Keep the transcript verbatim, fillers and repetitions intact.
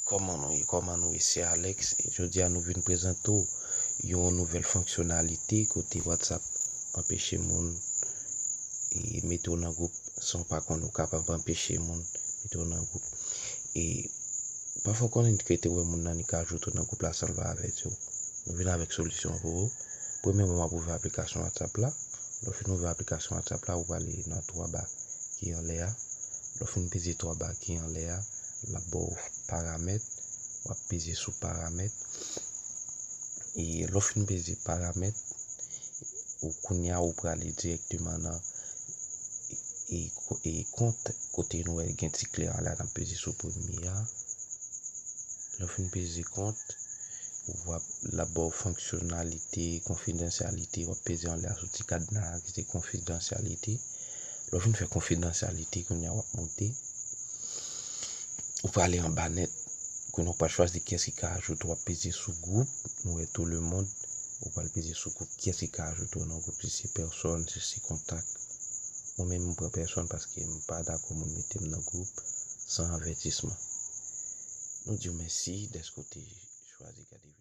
Kòman nou ye? Kòman nou ye? Se Alex. E jodi a nou vin prezante w yon nouvèl fonksyonalite kote WhatsApp anpeche moun e mete w nan gwoup san w pa konnen. Ou kapab anpeche moun mete w nan gwoup. E pafwa w konnen ke te wè moun nan li ka ajoute w nan gwoup la san l pa avèti w. Nou vin avèk solisyon pou ou. Premyèman, w ap ouvè aplikasyon WhatsApp la. Lè w fin ouvè aplikasyon WhatsApp la, ou prale nan twa ba ki anlè a. Lè w fin peze twa ba ki anlè a, l ap ba w paramèt. W ap peze sou paramèt. E lè w fin peze paramèt, ou kounye a ou prale dirèkteman nan e, e kont kote nou wè gen ti klè anlè a, n ap peze sou premye a. Lè w fin peze kont, w ap, l ap ba w fonksyonalite, konfidansyalite, w ap peze anlè a sou ti kadna a ki se konfidansyalite. Lè w fin fè konfidansyalite, kounye a w ap monte. Ou prale anba nèt. Kounye a w pral chwazi kiyès ki ka ajoute w, w ap peze sou gwoup, nou wè tout le monde. Ou pral peze sou gwoup, kiyès ki ka ajoute w nan gwoup, si se pèsòn, si se kontak. Mwen menm, m pran pèsòn paske m pa dakò moun mete m nan gwoup san avètisman. Nou di w mèsi dèske w te chwazi gade